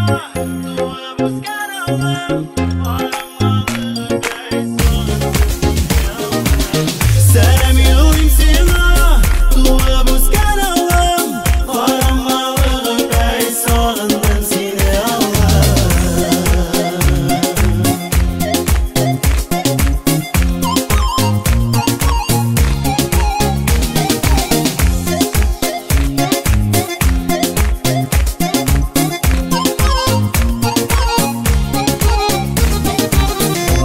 Туып үскән авылым, Карамалыдай сагындым сине, Аллам. Сәлам юллыйм сиңа, туып үскән авылым, Карамалыдай сагындым сине, Аллам.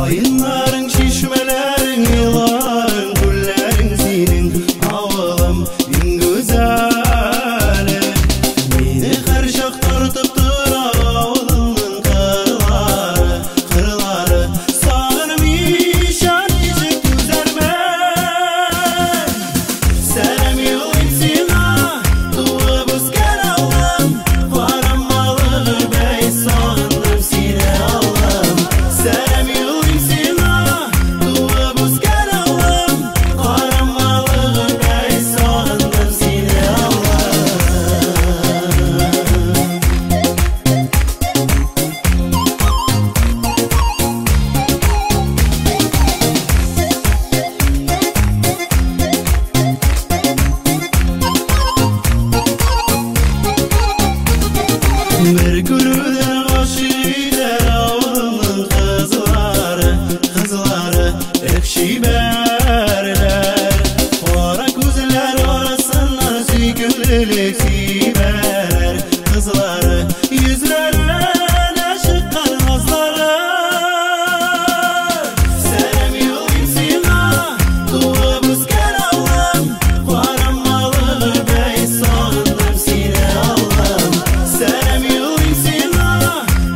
Айыннарың, чишмәләрең, елларың, күлләрең синең, авылым, иң гүзәле. Мине һәрчак тартып тора авылымның кырлары, кырлары. Сагынмыйча ничек түзәрмен? Сәлам юллыйм сиңа, туып үскән авылым, Карамалыдай сагындым сине, Аллам. Сәлам юллыйм сиңа, туып үскән авылым, Карамалыдай сагындым сине, Аллам. Бер күрүдән гашыйк итәр авылымның кызлары, кызлары, эх, чибәрләр. Кара күзләр арасыннан сөйкемлелек сибәләр, кызлары, йөзләренә чыккан назлары. Сәлам юллыйм сиңа, туып үскән авылым, Карамалыдай сагындым сине, Аллам. Сәлам юллыйм сиңа,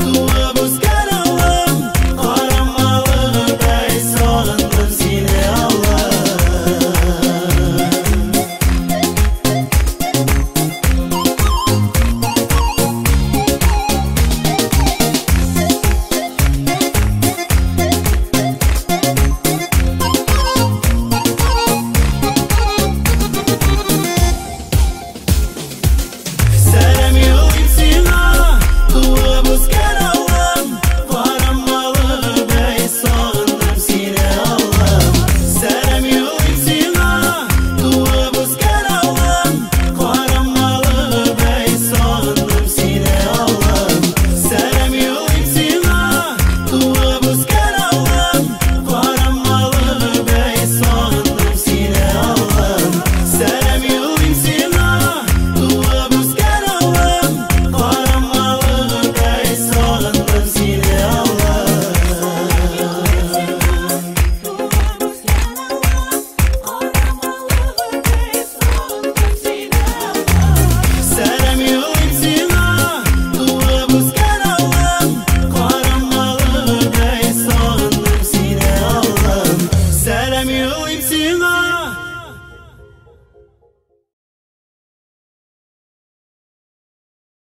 туып үскән авылым, Карамалыдай сагындым сине, Аллам. Сәлам юллыйм сиңа, туып үскән авылым, Карамалыдай сагындым сине, Аллам. Сәлам юллыйм сиңа, туып үскән авылым, Карамалыдай сагындым сине, Аллам. Сәлам юллыйм сиңа, туып үскән авылым, Карамалыдай сагындым сине, Аллам. Сәлам юллыйм сиңа, туып үскән авылым, Карамалыдай сагындым сине, Аллам. Туып үскән авылым, Карамалыдай сагындым сине, Аллам. Сәлам юллыйм сиңа, туып үскән авылым, Карамалыдай сагындым сине, Аллам. Сәлам юллыйм сиңа,